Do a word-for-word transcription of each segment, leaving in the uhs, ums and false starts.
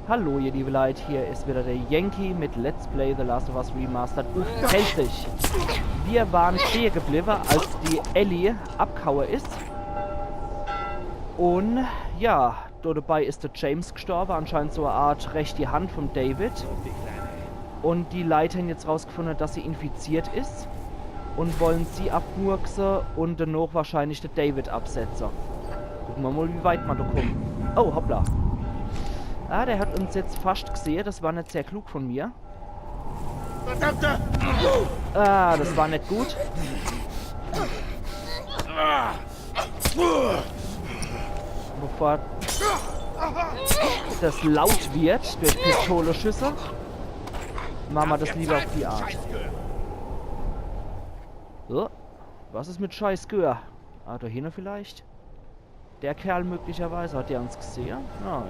Hallo ihr liebe Leit, hier is wieder der Yankee mit Let's Play The Last of Us Remastered uff Pälzisch. Wir waren stehe gebliwwe, als die Ellie abgehaue is. Un ja, do dabei is der James gestorbe, anscheinend so e Art rechte Hand vom David. Un die Leit hän jetzt rausgefunde, dass sie infiziert is un wollen sie abmurkse un danoch wahrscheinlich de David absetze. Gucke mer mol, wie weit mer do kumme. Oh, hoppla. Ah, der hat uns jetzt fascht gesehe. Das war net sehr klug von mir. Verdammte! Ah, das war net gut. Bevor das laut wird durch Pistoleschüsse, mache mer das lieber uff die Art. So, was is mit Scheißgör? Ah, do hinne vielleicht? Der Kerl möglicherweise, hat der uns gesehe? Na ja.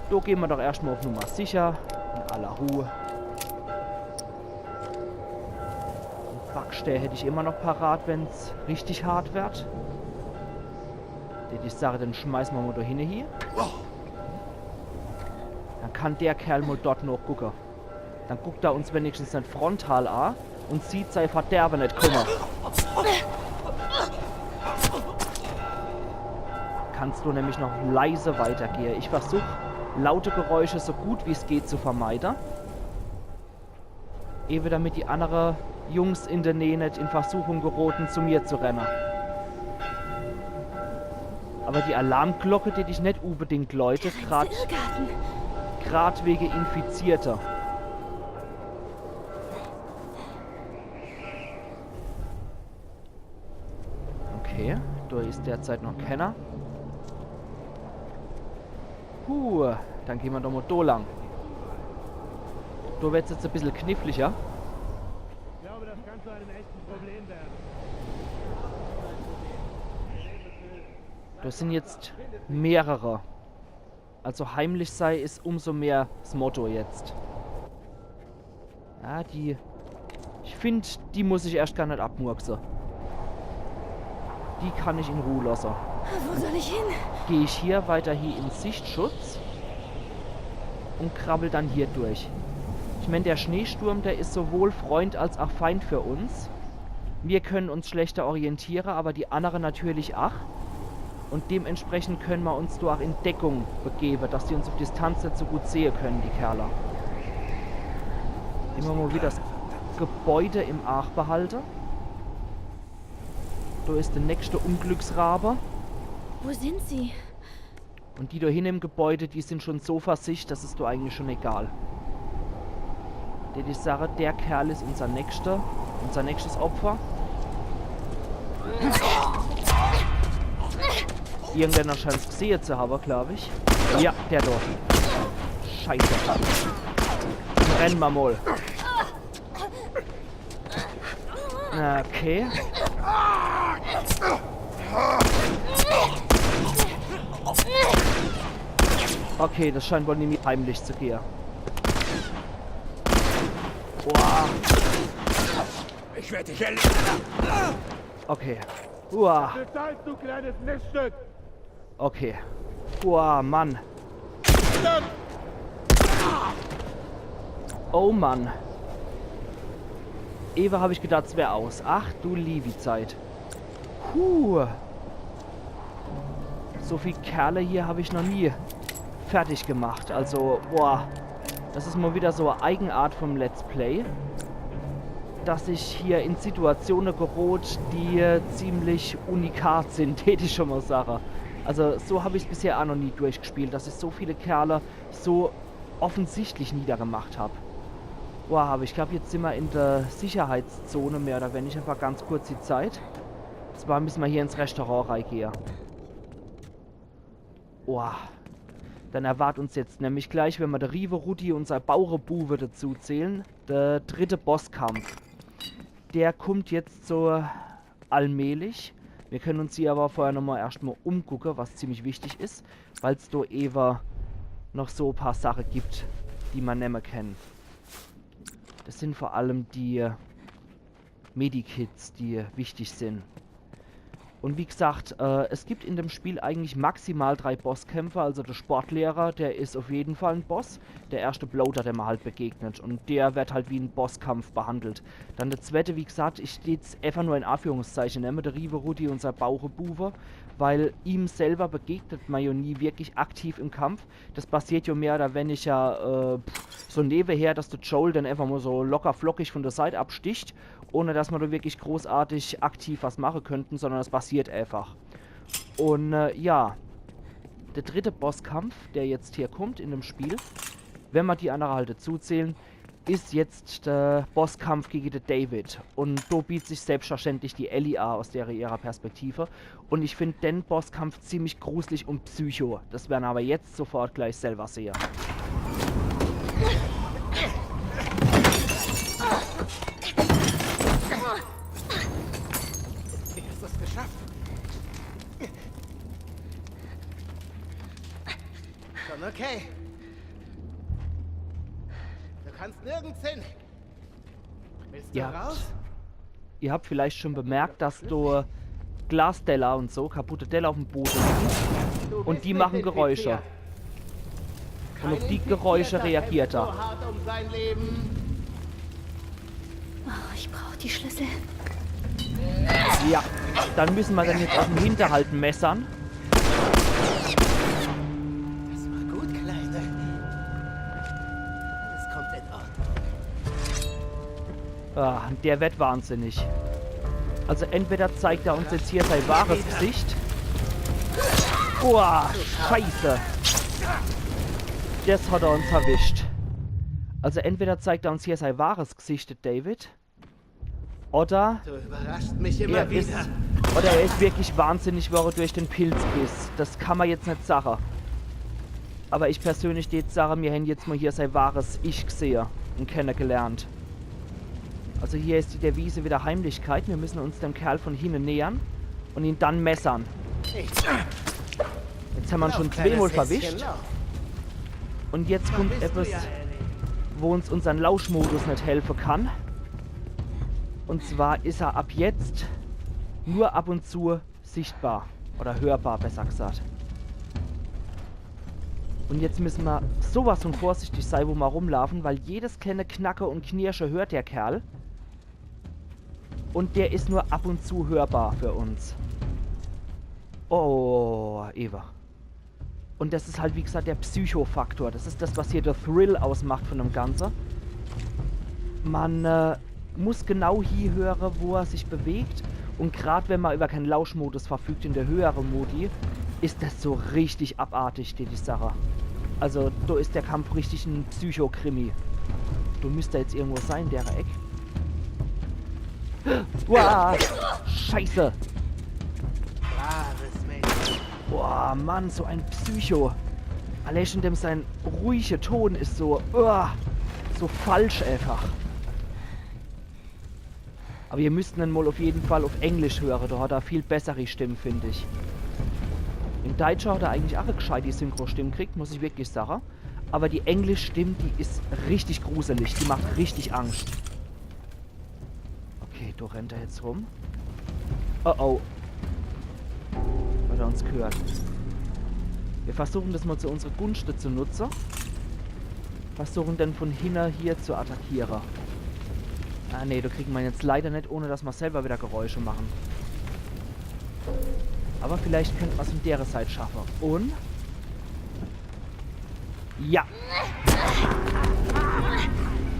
Do gehn mer doch erscht mol uff Nummer sicher. In aller Ruh. En Backstää hätt ich immer noch parat, wenn's richtig hart werd. Dät ich sage, den schmeiße mer mol do hinne hie. Dann kann der Kerl mol dort noch gucke. Dann guckt er uns wenigstens net frontal a un sieht sei Verderbe net kumme. Kannst du nämlich noch leise weitergehe. Ich versuch, laute Geräusche so gut wie's geht zu vermeide. Ewe damit die annere Jungs in der Näh net in Versuchung gerote, zu mir zu renne. Aber die Alarmglocke, die dät ich net unbedingt läute, grad, Irrgarten. Grad wege Infizierte. Okay, do is derzeit noch kenner. Puh, dann gehn mer doch mol do lang. Do werd's jetzt e bissel knifflicher. Ich glaube, das kann zu einem echten Problem werden. Do sin jetzt mehrere. Also heimlich sei is umso mehr 's Motto jetzt. Ja, die. Ich find, die muss ich erscht gar net abmurkse. Die kann ich in Ruh losse. Wo soll ich hin? Geh ich hier weiter hier in Sichtschutz un krabbel dann hier durch. Ich mein, der Schneesturm, der is sowohl Freund als ach Feind für uns. Mir können uns schlechter orientiere, aber die annere natürlich ach. Un dementsprechend können mer uns do ach in Deckung begewe, dass die uns uff Distanz net so gut sehe können, die Kerle. Immer mol wieder 's Gebäude im Aach behalte. Do is der nächste Unglücksrabe. Wo sind sie? Un die do hinne im Gebäude, die sin schon so versicht, das is doch eigentlich schon egal. Dät ich sage, der Kerl is unser nächster, unser nächstes Opfer. Irgendeiner scheint's gesehe zu habe, glaub ich. Ja, der do. Scheiße. Renne mer mol. Okay. Okay, das scheint wohl nämlich heimlich zu gehe. Boah. Ich werde dich erledigen. Okay. Uah. Details, du kleines Miststück! Okay. Uah, Mann. Oh Mann. Ewe hab ich gedacht, 's wär aus. Ach du liewi Zeit. Puh. So viel Kerle hier hab ich noch nie fertig gemacht. Also, boah. Das is mol wieder so e Eigenart vom Let's Play, dass ich hier in Situatione gerot, die ziemlich unikat sin, tät ich schon mol sage. Also so hab ich's bisher ach noch nie durchgespielt, dass ich so viele Kerle so offensichtlich niedergemacht hab. Boah, aber ich glaub, jetzt sin mer in der Sicherheitszone, mehr oder weniger, für ganz kurze Zeit. Zwar müsse mer hier ins Restaurant reigehe. Boah. Dann erwart uns jetzt nämlich gleich, wenn mer de Riewe Rudi un sei Bauerebuwe dazu zählen, der dritte Bosskampf. Der kummt jetzt so allmählich. Mir können uns hier aber vorher nochmal erscht mal umgucke, was ziemlich wichtig is, weil's do ewe noch so e paar Sache gibt, die mer nemme kennt. Das sin vor allem die Medikits, die wichtig sin. Und wie gesagt, äh, es gibt in dem Spiel eigentlich maximal drei Bosskämpfe. Also der Sportlehrer, der is auf jeden Fall en Boss. Der erschte Bloater, der mir halt begegnet. Und der wird halt wie en Bosskampf behandelt. Dann der zweite, wie gesagt, ich deet's einfach nur in Anführungszeichen nemme, der Riewe Rudi, unser Bauchebuwe. Weil ihm selber begegnet man ja nie wirklich aktiv im Kampf. Das passiert ja mehr oder weniger äh, pff, so nebenher, dass der Joel dann einfach mal so locker flockig von der Seite absticht, ohne dass man da wirklich großartig aktiv was machen könnten, sondern es passiert einfach. Und äh, ja, der dritte Bosskampf, der jetzt hier kommt in dem Spiel, wenn man die andere halt dazu zählen, is jetzt der Bosskampf gegen den David. Und do bietet sich selbstverständlich die Ellie a aus dere ihrer Perspektive. Und ich find den Bosskampf ziemlich gruselig und psycho. Das werden aber jetzt sofort gleich selber sehe. Wie hast du es geschafft? Schon okay. Du kannst nirgends hin. Willst du Ihr raus? Ihr habt vielleicht schon bemerkt, dass do Glasteller und so, kaputte Teller auf dem Boden liegen. Und die machen Geräusche. Und auf die Geräusche reagiert er. So hart um sein Leben. Oh, ich brauche die Schlüssel. Ja, dann müssen wir den jetzt aus dem Hinterhalt messern. Das war gut, Kleine. Alles kommt in Ordnung. Ah, der wird wahnsinnig. Also entweder zeigt er uns jetzt hier sein wahres Gesicht. Boah, scheiße. Das hat er uns erwischt. Also entweder zeigt er uns hier sein wahres Gesicht, der David. Oder Du überraschst mich immer er ist, wieder. oder er ist wirklich wahnsinnig worre durch den Pilzbiss. Das kann man jetzt nicht sagen. Aber ich persönlich deet sagen, wir haben jetzt mal hier sein wahres Ich gesehen und kennengelernt. Also hier ist die Devise wieder Heimlichkeit. Wir müssen uns dem Kerl von hinten nähern und ihn dann messern. Jetzt haben wir ihn schon zweimal verwischt. Und jetzt kommt etwas, wo uns unser Lauschmodus nicht helfen kann. Und zwar ist er ab jetzt nur ab und zu sichtbar. Oder hörbar, besser gesagt. Und jetzt müssen wir sowas von vorsichtig sein, wo wir rumlaufen, weil jedes kleine Knacke und Knirsche hört der Kerl. Und der ist nur ab und zu hörbar für uns. Oh, Eva. Und das ist halt, wie gesagt, der Psychofaktor. Das ist das, was hier der Thrill ausmacht von dem Ganzen. Man äh, muss genau hinhören, wo er sich bewegt. Und gerade wenn man über keinen Lauschmodus verfügt in der höheren Modi, ist das so richtig abartig, die, die Sache. Also, da ist der Kampf richtig ein Psychokrimi. Du müsst da jetzt irgendwo sein, der Eck. Wow, scheiße. Braves Mädchen. Boah, Mann, so ein Psycho. Allein schon dem sein ruhiger Ton ist so, uah, so falsch einfach. Aber wir müssten den mal auf jeden Fall auf Englisch hören, da hat er viel bessere Stimme, finde ich. Im Deutschen hat er eigentlich auch eine gescheite Synchro-Stimme gekriegt, muss ich wirklich sagen. Aber die Englisch-Stimme, die ist richtig gruselig, die macht richtig Angst. Okay, da rennt er jetzt rum. Oh oh. Hat er uns gehört. Wir versuchen das mal zu unseren Gunsten zu nutzen. Versuchen den von hinten hier zu attackieren. Ah ne, da kriegen wir ihn jetzt leider nicht, ohne dass wir selber wieder Geräusche machen. Aber vielleicht könnte man es von der Seite schaffen. Und Ja.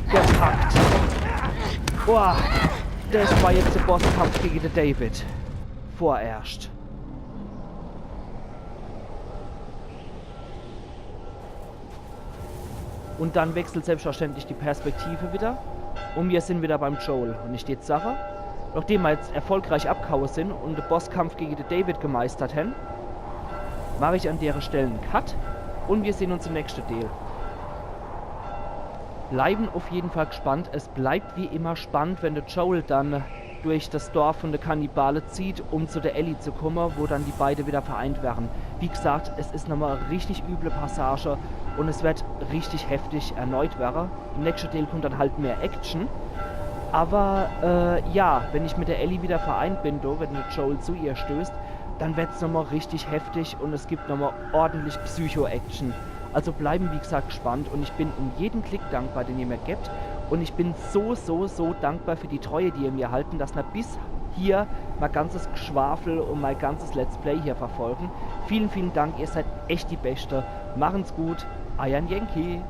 Gepackt. Boah. Das war jetzt der Bosskampf gegen den David. Vorerst. Und dann wechselt selbstverständlich die Perspektive wieder. Und wir sind wieder beim Joel. Und ich jetzt sage, nachdem wir jetzt erfolgreich abgehauen sind und den Bosskampf gegen den David gemeistert haben, mache ich an der Stelle einen Cut und wir sehen uns im nächsten Teil. Bleiben auf jeden Fall gespannt. Es bleibt wie immer spannend, wenn der Joel dann durch das Dorf von der Kannibale zieht, um zu der Ellie zu kommen, wo dann die beiden wieder vereint werden. Wie gesagt, es ist nochmal eine richtig üble Passage und es wird richtig heftig erneut werden. Im nächsten Teil kommt dann halt mehr Action. Aber äh, ja, wenn ich mit der Ellie wieder vereint bin, do, wenn der Joel zu ihr stößt, dann wird's nochmal richtig heftig und es gibt nochmal ordentlich Psycho-Action. Also bleiben, wie gesagt, gespannt und ich bin um jeden Klick dankbar, den ihr mir gebt. Und ich bin so, so, so dankbar für die Treue, die ihr mir halten, dass ihr bis hier mein ganzes Geschwafel und mein ganzes Let's Play hier verfolgen. Vielen, vielen Dank, ihr seid echt die Beste. Machen's gut, euer Yankee.